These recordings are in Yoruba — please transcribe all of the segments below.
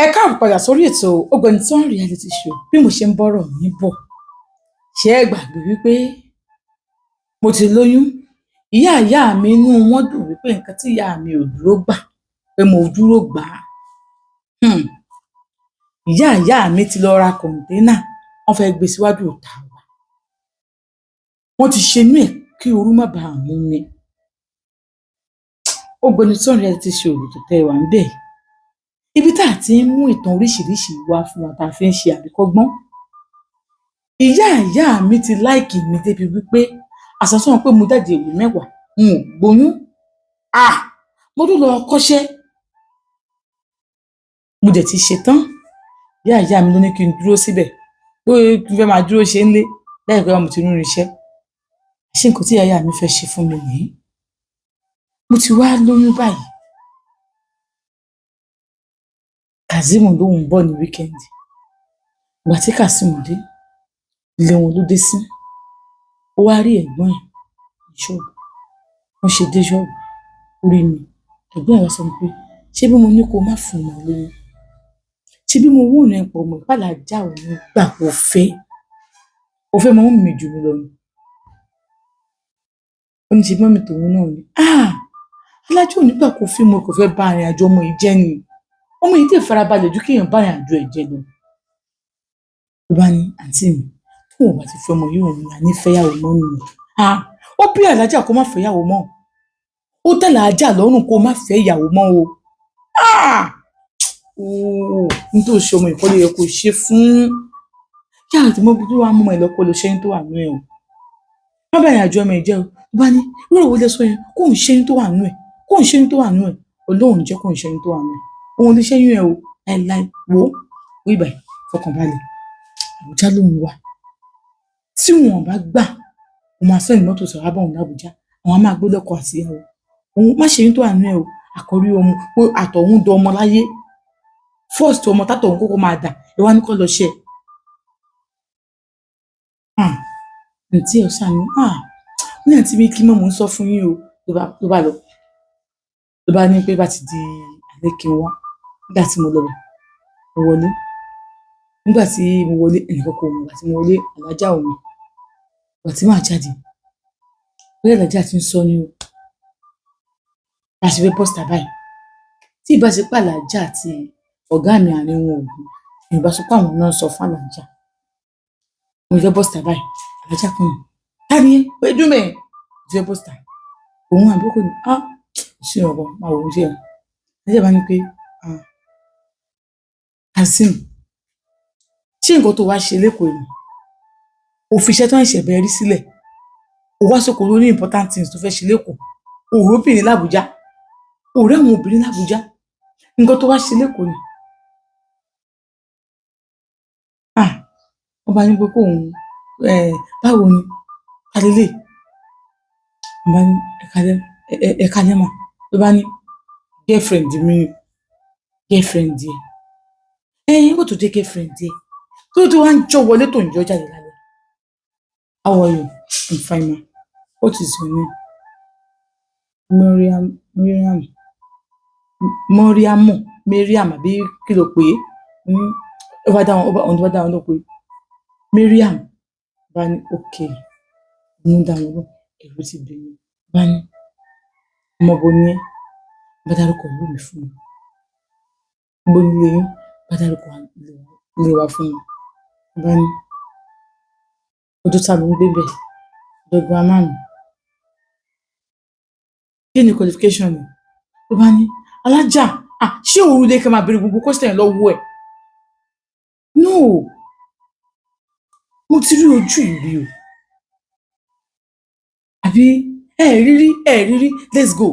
Ẹ káàbọ̀ padà sórí ètò Ògbóǹtàn Reality Show. Bí mo ṣe ń bọ́rọ̀ mi bọ̀, ṣé ẹ gbàgbé wípé mo ti lóyún? Ìyá ìyá mi, inú wọn dùn wípé nǹkan tí ìyá mi ò dúró gbà pé mo dúró gbà á. Ìyá ìyá mi ti lọ ra container, wọ́n fẹ́ gbé síwájú ìta wa. Wọ́n ti ṣe inú ẹ̀ kí ooru má bàa mú mi. Ògbóǹtàn Reality Show lètò tẹ́ ẹ wà ńbẹ̀ yìí, ibi tá a ti ń mú ìtàn oríṣiríṣi wá fún wa, tá a fi ń ṣe àríkọ́gbọ́n. Ìyá ìyá mi ti like mi débi wípé àsọsán pé mo jáde ìwé 10, n ò gbóyún. Ah, mo tún lọ kọ́ṣẹ́, mo dẹ̀ ti ṣetán. Ìyá ìyá mi ló ní kí n dúró síbẹ̀, pé kí n fẹ́ máa dúró ṣe ńlé láìpẹ́. Mo ti rí irinṣẹ́. Ṣé nǹkan tí ìyá ìyá mi fẹ́ ṣe fún mi nìyí? Mo ti wá lóyún báyìí. Kazeem lóun ń bọ̀ ní weekend. Ìgbà tí Kazeem dé, ilé wọn ló dé sí. Ó wá rí ẹ̀gbọ́n ẹ̀ ní ṣọ́ọ̀bù. Wọ́n ṣe dé ṣọ́ọ̀bù, ó rí mi. Ẹ̀gbọ́n ẹ̀ wá sọ pé, "Ṣé bí mo ní kó má fún ọmọ lóyún? Ṣé bí mo warn ẹ pọ̀ mọ́ pàlàjà ò ní gbà kó fẹ́? O fẹ́ mọ mummy mi jù mí lọ ni." Ó ní ṣe bí mummy tòun náà ni. Ah! Alájà ò ní gbà kó fẹ́ mọ, kò fẹ́ bá arìnrìn àjò ọmọ yìí jẹ́ ni. Ọmọ yìí dẹ̀ farabalẹ̀ ju kéèyàn bá ìrìn àjò ẹ̀ jẹ́ lọ. Ló bá ní, "Àǹtí mi, tóun ò bá ti fẹ́ ọmọ yìí, òun à ní fẹ́yàwó mọ́ nìyẹn." Ah! Ó bí alájà kó má fẹ́yàwó mọ́. Ó tẹ́ àlàájá lọ́rùn kó má fẹ́ ìyàwó mọ́ o. Ah! Ooo, n tó ṣe ọmọ ìkọ́lé yẹ kó ṣe fún. Yáà tí mo tó wá mú ọmọ ẹ̀ lọ, kó lọ ṣẹ́yún tó wà nínú ẹ̀ o. Má bá ìrìn àjò ọmọ ẹ̀ jẹ́ o. Ló bá ní, irú ọ̀rọ̀ wo lẹ sọ yẹn? Kóun ṣẹ́yún tó wà nínú ẹ̀. Kóun ṣẹ́yún tó wà nínú ẹ̀. Ọlọ́run jẹ́ kóun ṣẹ́yún tó wà nínú ẹ̀. Òun ò lè ṣẹ́yún ẹ̀ o. Láíláí. Wò ó, wí báyìí, fọkànbalẹ̀. Àbújá lòun wà. Tí wọn ò bá gbà, mo máa send mọ́tò sọ wá bá òun l'Àbújá. Àwọn á máa gbé lọ́kọ àti ìyàwó. Òun má ṣẹ́yún tó wà nínú ẹ̀ o. Àkọ́rí ọmọ pé àtọ̀hún dọmọ láyé. First ọmọ tátọ̀hún kókó máa dà, ẹ wá ní kó lọ ṣẹ́. Ah! Àǹtí ẹ̀ ṣáà ní, ah! Ní àǹtí mi kí mọ́, mò ń sọ fún yín o. Ló bá lọ. Ló bá ní pé bá ti di alẹ́ kí n wá. Nígbà tí mo lọ bẹ̀, mo wọlé. Nígbà tí mo wọlé, ẹnìkan kò mọ̀. Ìgbà tí mo wọlé, alájà ò mọ̀. Ìgbà tí màá jáde, bí alájà ti ń sọ ní o. Bá ṣe fẹ́ bọ́ síta báyìí. Tí ìbá ṣe pé alájà àti ọ̀gá mi àárín wọn ò gún, mi ò bá sọ pé àwọn náà ń sọ fún alájà. Mo fẹ́ bọ́ síta báyìí, alájà kan ní, "Ta ni ẹ́? Pé dúró ńbẹ̀ yẹn." Mo ti fẹ́ bọ́ síta. Òun àbúrò ní, "Ah! Kò sí nǹkan, máa wò ó sí ẹ." Alájà bá ní pé, "Ah! Kazeem, ṣé nǹkan tó wá ṣe l'Ékòó ni? O fi iṣẹ́ tó ń ṣẹ̀ṣẹ̀ bẹ́ẹ̀ rí sílẹ̀. O wá sóko lórí important things tó fẹ́ ṣe l'Ékòó. O ò róbìnrin l'Àbújá. O ò rí àwọn obìnrin l'Àbújá. Nǹkan tó wá ṣe l'Ékòó ni." Ah! Wọ́n bá ní pé kóun, báwo ni? Ta leléyìí? Mo bá ní, "Ẹ káalẹ́, ẹ káalẹ́ mà." Ló bá ní, "Girlfriend mi ni." Girlfriend ẹ. Nígbà tó jẹ́ girlfriend ẹ, kí ló tó wá ń jọ́ wọlé tó ń jọ́ jáde lálẹ́? "How are you?" "I'm fine, ma. What is your name?" "Mariam, Mariam, Mariamu, Mariam àbí kí ló pè é?" Mo ní, ó bá dáhùn, ó bá dáhùn lóhùn pé Mariam. Mo bá ní okay. Mo ń dá wọn lóhùn, ẹ̀rù ti bà mí. Mo bá ní, "Ọmọ ibo ni ẹ́?" Mo bá dárúkọ ìlú mi fún mi. "Ibo ni ilé yín?" Mo bá dárúkọ ilé wa fún mi. Mo bá ní, "Ọ̀dọ̀ ta lò ń gbé ńbẹ̀?" "Ọ̀dọ̀ grandma mi." "Kí ni qualification ẹ?" Ló bá ní, "Alájà, ah, ṣé òru lè kẹ́ máa béèrè gbogbo question lọ́wọ́ ẹ̀? No, mo ti rí ojú ìrí o. Àbí ẹ rí rí, ẹ rí rí, let's go."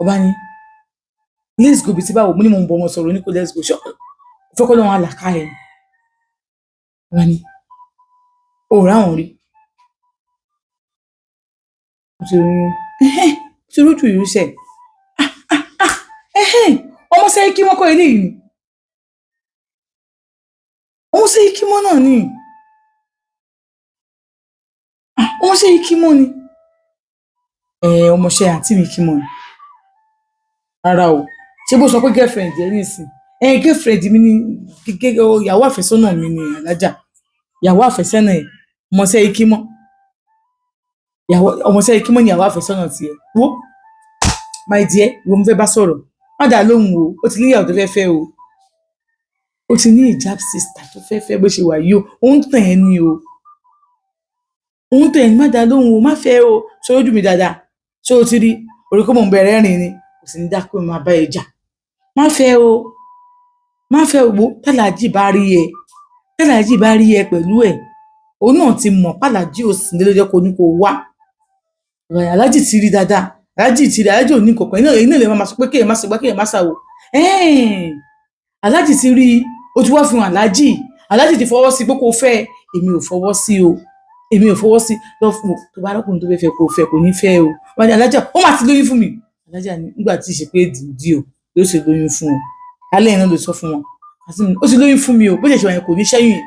Ó bá ní, "Let's go bí ti báwo?" Mo ní mo ń bọ̀ ọmọ sọ̀rọ̀, ní kò let's go. Ṣé o fẹ́ kọ́ lọ́wọ́ àlàká ẹ̀ ni? Ó bá ní, "O ò ráwọn rí. Mo ti rí, ẹhẹ́n, mo ti rójú ìrí sẹ̀. Ah, ah, ah, ẹhẹ́n, ọmọ Sẹ́ríkí wọ́n kọ́ eléyìí ni. Ọmọ Sẹ́ríkí mọ́ náà ni. Ah, ọmọ Sẹ́ríkí mọ́ ni. Ọmọọṣẹ́ àǹtí mi kí mọ́ ni. Rárá o, ṣé bó sọ pé girlfriend ẹ nísìn? Ẹ girlfriend mi ni, ìyàwó àfẹ́sọ́nà mi ni. Alájà, ìyàwó àfẹ́sọ́nà ẹ̀, ọmọọṣẹ́ Ikímọ́, ìyàwó ọmọọṣẹ́ Ikímọ́ ni ìyàwó àfẹ́sọ́nà tiẹ̀. Wo, my dear, ìwọ mo fẹ́ bá sọ̀rọ̀, má dàá lóhùn o. Ó ti níyàwó tó fẹ́ fẹ́ o, ó ti ní hijab sister tó fẹ́ fẹ́. Bó ṣe wà yìí o, ó ń tàn ẹ́ ní o, ó ń tàn ẹ́ ní. Má dàá lóhùn o, má fẹ́ o. Ṣé ojú mi dáadáa? Ṣé o ti rí orí kó mò ń bẹ̀rẹ̀ rìn ni? Kò sì ní dákú, máa bá ẹ jà. Má fẹ́ o, má fẹ́ o. Wo, tálàjì bá rí ẹ, tálàjì bá rí ẹ pẹ̀lú ẹ̀, òun náà ti mọ̀ pàlàjì ò sí nílé, ló jẹ́ kó ní kó wá. Aláàjì ti rí dáadáa, aláàjì ti rí, aláàjì ò ní kankan iná iná lè máa sọ pé kéèyàn má ṣe gbá, kéèyàn má ṣàwò. Aláàjì ti rí, o ti wá fi hàn aláàjì, aláàjì ti fọwọ́ sí pé kó fẹ́. Èmi ò fọwọ́ sí o, èmi ò fọwọ́ sí. Lọ fún o, tó bá rọ́kùnrin tó fẹ́ fẹ́, kó fẹ́, kò ní fẹ́ o. Wọ́n ní alájà ó máa ti lóyún fún mi. Alájà ní nígbà tí ì ṣe pé dìndín o yóò ṣe lóyún fún o. Alẹ́ yẹn náà ló sọ fún wọn, ó ti lóyún fún mi o. Bó ṣe ṣe wà yẹn, kò ní ṣẹ́yìn,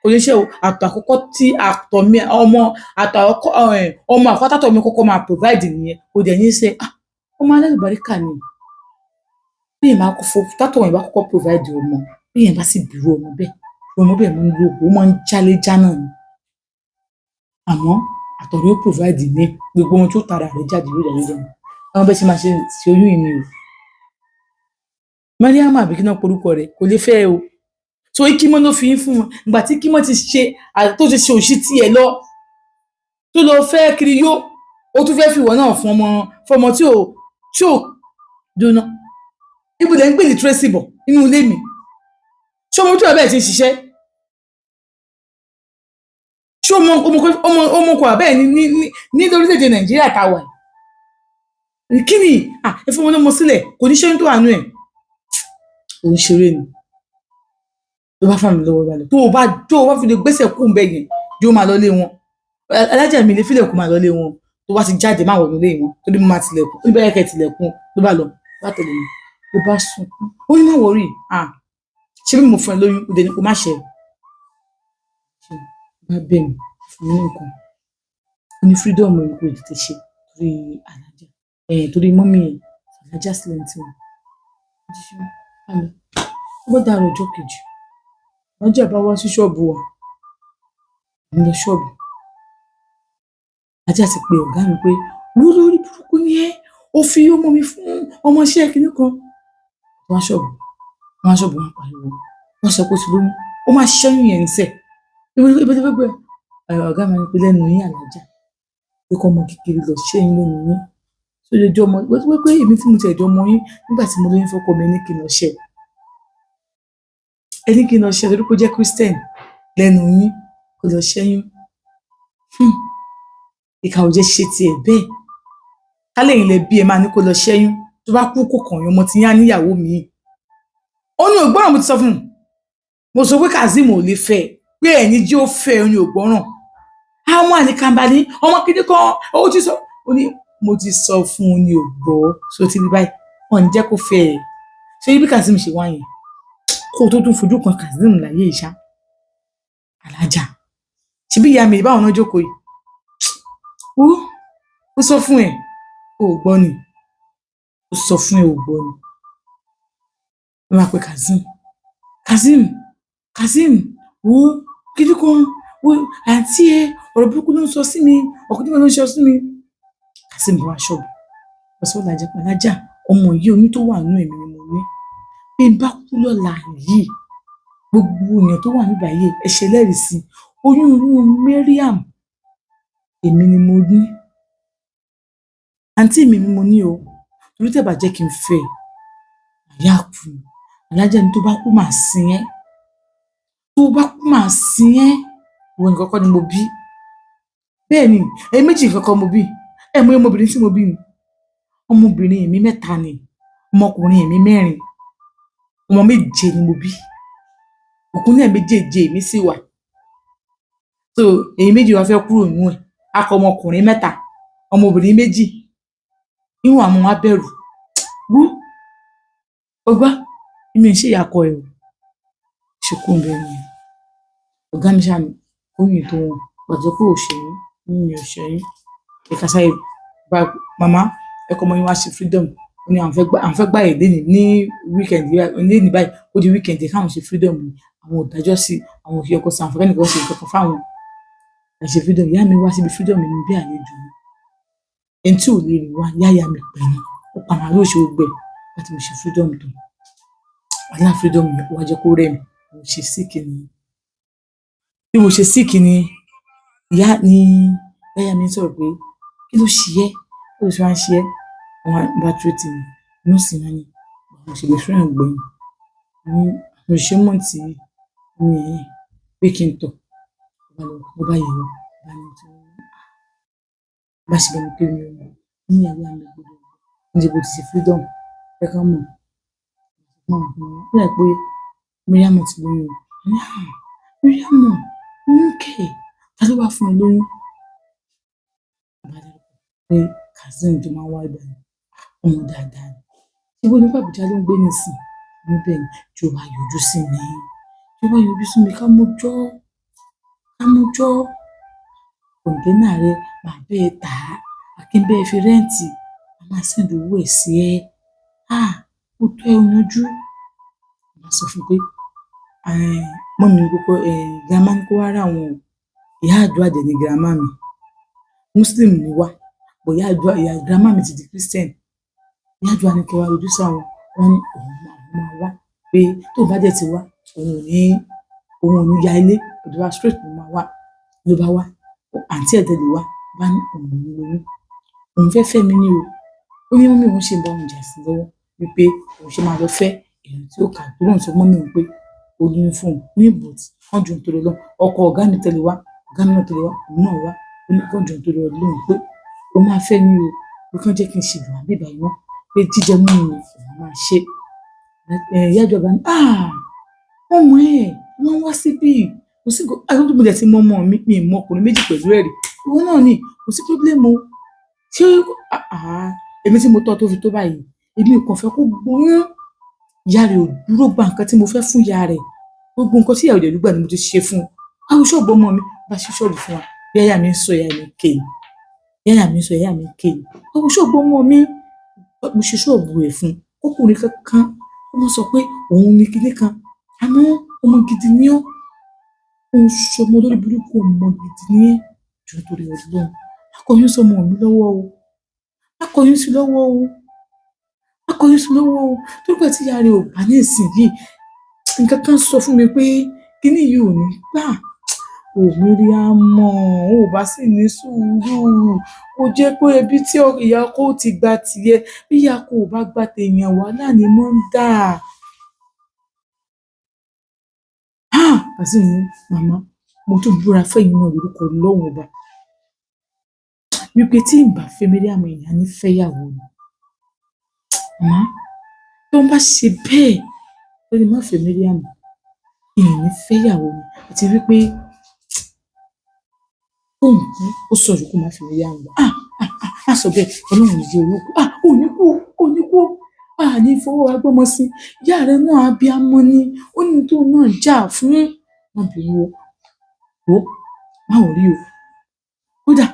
kò ní ṣe o. Àtọ̀ àkọ́kọ́ tí àtọ̀ mi, ọmọ àtọ̀ àkọ́kọ́, ọmọ àkọ́kọ́ tátọ̀ mi kọ́kọ́ máa provide nìyẹn. Kò dẹ̀ ní ṣe ọmọ alálùbáríkà ni. Bí èèyàn máa kọ́ tátọ̀ yẹn bá kọ́kọ́ provide ọmọ, bí èèyàn bá sì bírú ọmọ bẹ́ẹ̀, ọmọ bẹ́ẹ̀ máa ń lo, ó máa ń jálé jánà ni. Àmọ́ àtọ̀ rẹ̀ ó provide ní gbogbo ohun tó tara rẹ̀ jáde lórí ayé lẹ́nu. Àwọn bẹ́ẹ̀ ṣe máa ṣe ṣe oyún yìí ni o. Mariam àbí kí náà porúkọ rẹ̀, kò lè fẹ́ o. So Ikímọ́ ló fi ń fún wọn. Ìgbà tí Ikímọ́ ti ṣe, tó ti ṣe òṣì tiẹ̀ lọ, tó lọ fẹ́ kiri yó, ó tún fẹ́ fìwọ náà fún ọmọ, fún ọmọ tí ò dúná. Ibo lẹ́ ń gbé literacy bọ̀ nínú ilé mi? Ṣé ọmọ tó wà bẹ́ẹ̀ ti ń ṣiṣẹ́? Ṣé ọmọ kò wà bẹ́ẹ̀ ní lórílẹ̀‐èdè Nàìjíríà tá a wà yìí? Kí ni ẹ fún wọn lọ́mọ sílẹ̀, kò ní ṣẹ́yún tó wà nú ẹ̀. Òun ṣeré ni ló bá fà mí lọ́wọ́ balẹ̀. Tó o bá fi lè gbẹ́sẹ̀ kú ń bẹ̀ yẹn, yóò máa lọ lé wọn. Alájà mi lè fílẹ̀ kó máa lọ lé wọn. Tó bá ti jáde, má wọnú lé wọn, torí mo máa tilẹ̀kùn. Ó ní bẹ́ẹ̀ kẹ́ tilẹ̀kùn. Ló bá lọ, bá tẹ̀lé mi, ló bá sunkún. Ó ní má worry. Ṣé bí mo fún ẹ lóyún, ó dẹ̀ ní kó má ṣe ṣe bá bẹ̀ mí fún mi ní nǹkan. Ó ní freedom ẹ̀ kò tètè ṣe torí alájà ẹ̀, torí mummy alájà sílẹ̀ tí wọn ó bá dàrú. Ọjọ́ kejì, alájà bá wá sí ṣọ́ọ̀bù wa, mo lọ ṣọ́ọ̀bù. Alájà ti pe ọ̀gá mi pé wọ́n lórí burúkú ni ẹ́, ó fi ọmọ mi fún ọmọọṣẹ́ kìíní kan. Wá ṣọ́ọ̀bù, wá ṣọ́ọ̀bù, wọn pariwo, wọ́n sọ pé ó ti lóyún, ó máa ṣẹ́yún yẹn ń sẹ̀ ibi tó fẹ́ gbé. Ọ̀gá mi ní pé lẹ́nu yín, alájà, pé kọ́ ọmọ kékeré lọ ṣẹ́yún lẹ́nu yín tó lè jọ ọmọ pé èmi tí mo ti ẹ̀jọ̀ ọmọ yín, nígbà tí mo lóyún fọ́kọ mi, ní kí n lọ ṣẹ́ ẹ, ní kí n lọ ṣẹ́ torí pé ó jẹ́ Christian, lẹ́nu yín kó lọ ṣẹ́yún. Ìkà ò jẹ́ ṣe tiẹ̀ bẹ́ẹ̀. Kálẹ̀ yìí lẹ bí ẹ máa ní kó lọ ṣẹ́yún, tó bá kú kò kàn yín, ọmọ tí yín á níyàwó míì. Ó ní ògbọ́ràn. Mo ti sọ fún un, mo sọ pé Kazeem ò lè fẹ́, pé ẹ̀yin jí ó fẹ́. Ó ní ògbọ́ràn, àwọn àlìkàǹbà ní ọmọ kìíní kan. Ó ti sọ, ó ní mo ti sọ fún un ní ògbọ́. So ti rí báyìí, wọn ní jẹ́ kó fẹ́ ẹ. Ṣé bí Kazeem ṣe wá yẹn, kó o tó tún fojú kan Kazeem láyé ìṣá. Alájà, ṣe bí ìyá mi báwọn náà jókòó yìí, ó ó sọ fún ẹ, ó gbọ́ ni. Ó sọ fún ẹ, ò gbọ́ ni. Wọ́n máa pe Kazeem, Kazeem, Kazeem, wo kíní kan, wo àǹtí ẹ, ọ̀rọ̀ burúkú ló ń sọ sí mi, ọ̀rọ̀ ló ń sọ sí mi. Kazeem wá ṣọ́ọ̀bù, wọ́n sọ làjà pàlájà, ọmọ yìí, oyún tó wà nínú èmi ni mo ní. Bí n bá kú lọ́la yìí, gbogbo èèyàn tó wà níbí báyìí, ẹ ṣe ẹlẹ́rìí sí i, oyún inú Mariam, èmi ni mo ní. Àǹtí mi ni mo ní o, torí tẹ́ bá jẹ́ kí n fẹ́ ẹ, àyà kú ni. Alájà ní tó bá kú, màá sin ẹ́. Tó bá kú, màá sin ẹ́. Ìwọ nìkan kọ́ ni mo bí. Bẹ́ẹ̀ ni, ẹ̀yin méjì nìkan kọ́ mo bí. Ẹ mọ ọmọbìnrin tí mo bí ni? Ọmọbìnrin mi mẹ́ta ni, ọmọkùnrin mi mẹ́rin, ọmọ méje ni mo bí. Òkúnlẹ̀ méjèèje mi sì wà. So èyí méjì wá fẹ́ kúrò nínú ẹ̀. Akọ ọmọkùnrin mẹ́ta, ọmọbìnrin méjì. Níwọ̀n àmọ́ wá bẹ̀rù. Wú, o gbọ́, èmi ò ṣe ìyá ọkọ ẹ o. Ṣe kúrò níbẹ̀ nìyẹn. Ọ̀gá mi ṣáà ní kóyún tó wọn. Gbàgbọ́ pé ò ṣẹ́yún, mi ò ṣẹ́yún. Ẹ ká sáré bá màmá ẹ kọ́ ọmọ yín wá ṣe freedom. Wọ́n ní àwọn fẹ́ gbà yè lénìí ní weekend lénìí báyìí, ó di weekend káwọn ṣe freedom ni. Àwọn ò dájọ́ sí, àwọn ò fi ọkọ sí, àwọn fẹ́ kẹ́nìkan ṣe nǹkan kan fáwọn. Ẹ ṣe freedom. Ìyá mi wá síbi freedom mi bí àlejò ni. Ẹni tí ò lè rìn wá, ìyá ìyá mi pẹ̀lú. Ó pa màálù, ó ṣe gbogbo ẹ̀ láti mo ṣe freedom tán. Wàhálà freedom yẹn ó wá jẹ́ kó rẹ̀ mí. Mo ṣe sick ni. Bí mo ṣe sick ni ìyá ni ìyá mi sọ̀rọ̀ pé kí ló ṣe ẹ́? Kí ló ṣe wá ń ṣe ẹ́? Wọ́n bá treat mi. Nọ́ọ̀sì wá ní mo ṣe lè fẹ́ràn gbẹ̀yìn. Ní mo ṣe month yìí ní ẹ̀yìn pé kí n tọ̀. Mo bá lọ, mo bá yẹ̀wò, bá ní tí bá ṣe bẹ́ẹ̀ ni pé mi ò mọ̀. Ní ìyá mi gbọdọ̀ ní bó ti ṣe freedom, fẹ́ kán mọ̀. Ó dà pé Mariam ti lóyún o. Mo ní, "Ah, Mariam, oyún kẹ̀? Ta ló wá fún ẹ lóyún?" Mo bá dárúkọ pé Kazeem tó máa ń wá ibẹ̀ ni. Ọmọ dáadáa ni. Ṣé bó ní pé Abuja ló ń gbé nísìnyí? Mo ní bẹ́ẹ̀ ni. Jọ̀ọ́ wá yọjú sí mi. Jọ̀ọ́ wá yọjú sí mi ká mọ́jọ́. Ká mọ́jọ́. Container rẹ máa bẹ́ẹ̀ tà á. Kí n bẹ́ẹ̀ fi rent. Màá máa send owó ẹ̀ sí ẹ. Ah, ó tó ẹ yanjú. Mo bá sọ fún pé, mummy mi kókó, grandma ní kó wá rí àwọn o. Ìyá àdúrà dẹ̀ ni grandma mi. Muslim ni wá, but ìyá àdúrà, ìyá grandma mi ti di Christian. Ìyá àdúrà ní kí wá yọjú sí àwọn. Wọ́n ní òun máa wá pé tóun bá dẹ̀ ti wá, òun ò ní ya ilé, ọ̀dọ̀ wa straight ló máa wá. Ló bá wá, àǹtí ẹ̀ dẹ̀ ló wá, bá ní òun ò ní lóyún. Òun fẹ́ fẹ́ mi ní o. Ó ní mummy òun ṣì ń bá òun jà sí lọ́wọ́ wípé òun ṣe máa lọ fẹ́ èèyàn tí ó kà torí òun sọ fún mummy òun pé ó lóyún fún òun. Ní but kán jọ̀ọ́ nítorí Ọlọ́run. Ọkọ ọ̀gá mi tẹ̀lé wá, ọ̀gá mi náà tẹ̀lé wá, òun náà wá. Ó ní kán jọ̀ọ́ nítorí Ọlọ́run pé ó máa fẹ́ mi o, pé kán jẹ́ kí n ṣì wà níbí báyìí ná, pé jíjẹ mímu òun máa ṣe. Ìyá àdúrà bá ní, "Ah, wọ́n mọ̀ ẹ́, wọ́n wá síbí. Kò sí nǹkan." Àti mo dẹ̀ ti mọ ọmọ mi, mi ò mọ ọkùnrin méjì pẹ̀lú ẹ̀ rí. Ìwọ náà ni, kò sí problem o. Ṣé, ah, èmi tí mo tọ́ tó fi tó báyìí, èmi ò kàn fẹ́ kó gbóyún. Ìyá rẹ̀ ò dúró gba nǹkan tí mo fẹ́ fún ìyá rẹ̀. Gbogbo nǹkan tí ìyá rẹ̀ ò gbà ni mo ti ṣe fún un. Àwọn ṣọ́ọ̀bù ọmọ mi, bá ṣí ṣọ́ọ̀bù fún wa. Bí ìyá mi ń sọ, ìyá mi ń ké ni. Ìyá mi ń sọ, ìyá mi ń ké ni. Àwọn ṣọ́ọ̀bù ọmọ mi, mo ṣe ṣọ́ọ̀bù ẹ̀ fún un. Ọkùnrin kankan ó máa sọ pé òun ní kíní kan. Àmọ́ ọmọ gidi ni ọ́. Ó ń ṣọmọ olórí burúkú, ọmọ gidi ni ẹ́. Jọ̀ọ́ nítorí Ọlọ́run. Má kọyún sí ọmọ mi lọ́wọ́ o. Má kọyún sí lọ́wọ́ o. Má kọyún sí lọ́wọ́ o. Torí pé tí ìyá rẹ̀ ò bá ní ìsìn yìí, nǹkan kan sọ fún mi pé kíní yìí ò ní gbà. Ò Mariam, ò bá sì ní sùúrù. Kó jẹ́ pé ẹbí tí ìyá ọkọ ó ti gba tìẹ. Bí ìyá ọkọ ò bá gba tèèyàn, wàhálà ni mọ́ ń dà. Ah! Kazeem ní, "Màmá, mo tún búra fẹ́yin náà lórúkọ Ọlọ́run ọba. Wípé tí ń bá fẹ́ Mariam, ìyá ní fẹ́yàwó ni. Màmá, tó ń bá ṣe bẹ́ẹ̀, ó ní má fẹ́ Mariam, ìyá ní fẹ́yàwó ni. Àti wípé kóun kú, ó sàn ju kó má fẹ́ Mariam lọ. Ah, ah, ah, má sọ bẹ́ẹ̀, Ọlọ́run ò ní jẹ́ orúkọ. Ah, ò ní kú, ò ní kú. A ní fọwọ́ wa gbọ́mọ sí. Ìyá rẹ náà abiyamọ ni. Ó ní tóun náà jà fún. Má bínú o. Wò ó, má worry o. Kódà,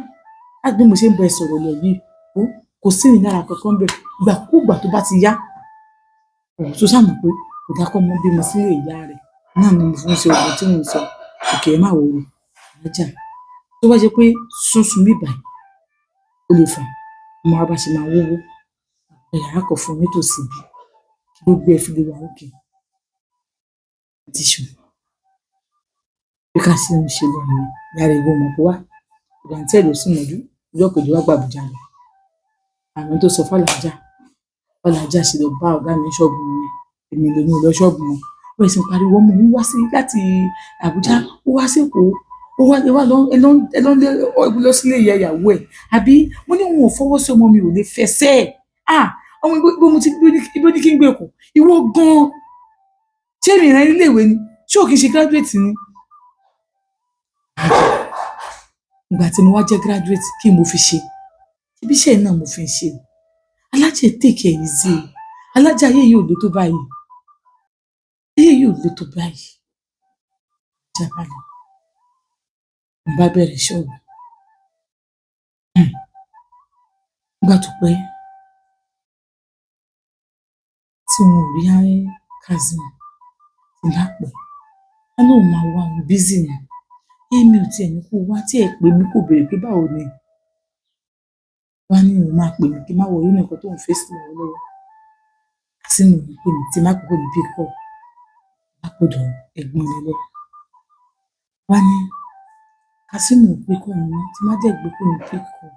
láti bí mo ṣe ń bá ẹ sọ̀rọ̀ lọ yìí, wò ó, kò sí ìnilára kankan bẹ́ẹ̀. Ìgbàkúùgbà tó bá ti yá, ọ̀ tó ṣà mọ̀ pé kò dá kọ́mọ bímọ sílé ìyá rẹ̀. Náà ni mo fi ń ṣe ohun tí mò ń sọ. Okay, ẹ má worry. Alájà, tó bá jẹ́ pé súnsun bíbàyìí, ó lè fà. Mo máa bá ṣe máa wówó. Yàrá kan fún un nítòsí bí. Kí gbogbo ẹ fi lè wà okay. Tissue. Bí Kazeem ṣe lọ nìyẹn. Ìyá rẹ̀ gan ò mọ̀ pé ó wá. Ọ̀dọ̀ àǹtí ẹ̀ ló sùn mọ́jú. Ọjọ́ kejì ó wá gba Abuja lọ. Àwọn tó sọ fún Alájà. Bí Alájà ṣe lọ bá ọ̀gá mi ní ṣọ́ọ̀bù nìyẹn. Èmi lèmi ò lọ ṣọ́ọ̀bù wọn. Ó bẹ̀rẹ̀ sí ń pariwo, ọmọ mi wá sí láti Abuja, ó wá sí Èkó, ó wá, ẹ wá lọ, ẹ lọ lé, lọ sílé ìyá ìyàwó ẹ̀. Àbí mo ní wọn ò fọwọ́ sí, ọmọ mi ò lè fẹ́ sẹ́. Ah! Ọmọ ibo mo ti ibo ní kí n gbé kù. Ìwọ gan-an. Ṣé mi rán ẹ nílé ìwé ni? Ṣé o kì í ṣe graduate ni? Ìgbà tí mo wá jẹ́ graduate, kí mo fi ṣe? Ṣebí iṣẹ́ náà mo fi ń ṣe. Alájà, take it easy o. Alájà, ayé yìí ò le tó báyìí. Ayé yìí ò le tó báyìí. Ìjà bá lọ. Mo bá bẹ̀rẹ̀ ṣọ́ọ̀bù. Nígbà tó pẹ́, Tí òun ò rí Kazeem, tí n bá pè é, á lóun máa wá, òun busy ni. Èmi ò tiẹ̀ ní kó wá, tí ẹ pè mí kó béèrè pé báwo ni. Wá ní òun máa pè mí kí n má worry, ó ní nǹkan tóun face lọ́wọ́lọ́wọ́. Kazeem ò ní pè mí, tí n bá pè é kò ní pick call. Bá gbọ́dọ̀ ẹ̀gbọ́n rẹ̀ lọ. Wá ní Kazeem ò gbé call mi mọ́, tí n bá dẹ̀ gbé kò ní pick call.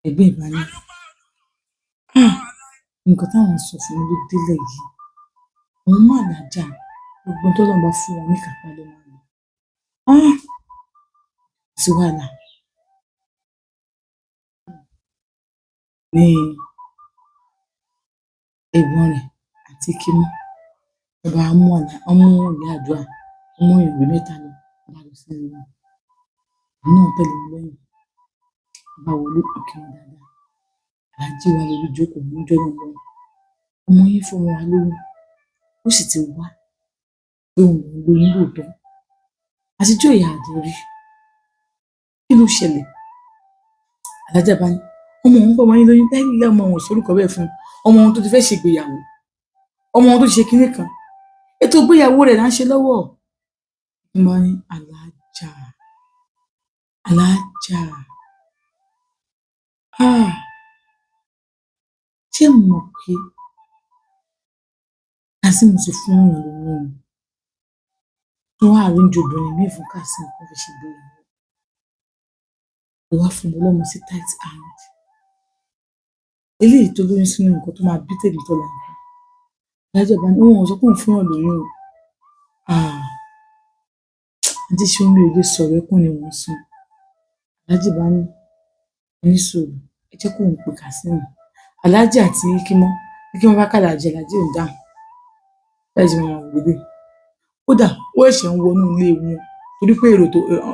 Ẹ̀gbọ́n ẹ̀ bá ní, "Ah, nǹkan táwọn sọ fún mi ló délẹ̀ yìí. Òun mọ̀ Alhaja, gbogbo ohun tọ́lọ́run bá fún wọn ní ìkápá ló máa lò. Ah, kò sí wàhálà." Ní ẹ̀gbọ́n rẹ̀ àti Kímọ́, wọ́n bá mú ọ̀nà, wọ́n mú ìyá àdúrà, wọ́n mú èèyàn bíi mẹ́ta lọ, wọ́n bá lọ sí ilé wọn. Òun náà tẹ̀lé wọn lẹ́yìn. Wọ́n bá wọlé, wọ́n kí wọn dáadáa. Alhaji wà lórí ìjókòó níjọ́ náà lọ́hùn. Ọmọ yín fún wa lóyún, ó sì ti wá pé òun lòún lóyún lóòótọ́. Àtijọ́ ìyá àjọ rí. Kí ló ṣẹlẹ̀? Alhaja bá ní, ọmọ òun fọmọ yín lóyún láíláí, ọmọ òun ò sórúkọ bẹ́ẹ̀ fún un. Ọmọ òun tó ti fẹ́ ṣègbéyàwó. Ọmọ òun tó ti ṣe kinní kan. Ètò ìgbéyàwó rẹ̀ là ń ṣe lọ́wọ́. Mo bá ní Alhaja, Alhaja. Ah, ṣé ẹ mọ̀ pé Kazeem ti fún èèyàn lóyún ni? Tó wá arrange obìnrin míì fún Kazeem kó fi ṣègbéyàwó. Ó wá fún ọmọ lọ́mọ sí tight hand. Eléyìí tó lóyún sínú, nǹkan tó máa bí tèmi tọ́la nǹkan. Alhaja bá ní òun ò sọ pé òun fún èèyàn lóyún o. Ah, àǹtí Ṣeun, mi ò lè sọ̀rọ̀, ẹkún ni mò ń sun. Alhaji bá ní, ẹ ní sùúrù, ẹ jẹ́ kóun pe Kazeem. Alhaji àti Kímọ́, bí Kímọ́ bá kàlàjì, Alhaji ò ń dáhùn. Bẹ́ẹ̀ sì máa wò lélẹ̀. Kódà ó ṣẹ̀ṣẹ̀ ń wọnú ilé wọn torí pé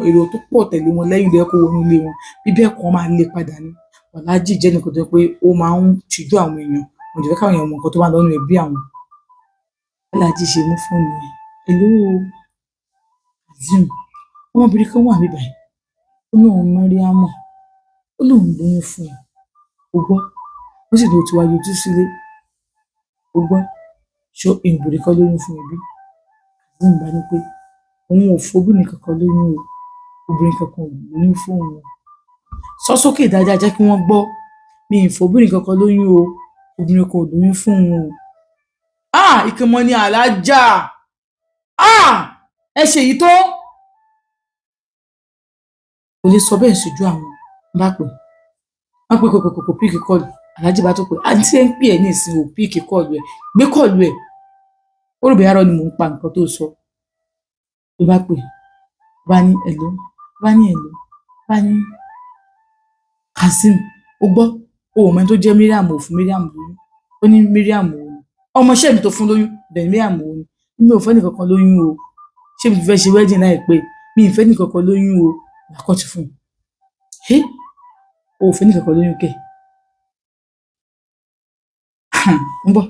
èrò tó pọ̀ tẹ̀lé wọn lẹ́yìn ló yẹ kó wọnú ilé wọn. Bí bẹ́ẹ̀ kọ́, wọ́n máa lé padà ni. Alhaji jẹ́ ẹnìkan tó jẹ́ pé ó máa ń tijú àwọn èèyàn. Kò dẹ̀ fẹ́ káwọn èèyàn mọ nǹkan tó bá ń lọ nínú ẹbí àwọn. Alhaji ṣe mú fóònù yẹn. "Hello, Kazeem, ọmọbìnrin kan wà níbí báyìí. Ó lóun Mariam, ó lóun lóyún fún ẹ. O gbọ́? Ó sì lóun ti wá yọjú sílé. O gbọ́? Ṣé obìnrin kan lóyún fún ẹbí?" Kazeem bá ní pé òun ò fobìnrin kankan lóyún o. Obìnrin kankan ò lóyún fún òun o. Sọ sókè dáadáa, jẹ́ kí wọ́n gbọ́. Mi ì fobìnrin kankan lóyún o. Obìnrin kan ò lóyún fún òun o. Ah, ìkànnì ni Alhaja. Ah, ẹ ṣe èyí tó. Kò lè sọ bẹ́ẹ̀ sójú àwọn. Bá pè. Wọ́n pè kò kò pick call. Alhaji bá tún pè. Àǹtí ẹ̀ ń pè ẹ́ ní ìsìn, ò pick call ẹ̀. Gbé call ẹ̀. Ó rò bóyá irọ́ ni mò ń pa nǹkan tó sọ. Ló bá pè. Bá ní hello. Bá ní hello. Bá ní Kazeem, o gbọ́? O ò mọ ẹni tó jẹ́ Mariam, ò fún Mariam lóyún. Ó ní Mariam wo ni? Ọmọọṣẹ́ mi tó fún lóyún, bẹ́ẹ̀ Mariam wo ni? Mi ò fẹ́ ẹnì kankan lóyún o. Ṣé mi fẹ́ ṣe wedding láìpẹ́? Mi ì fẹ́ ẹnì kankan lóyún o. Màá cut fún un. Hé! O ò fẹ́ ẹnì kankan lóyún kẹ̀? Ń bọ̀.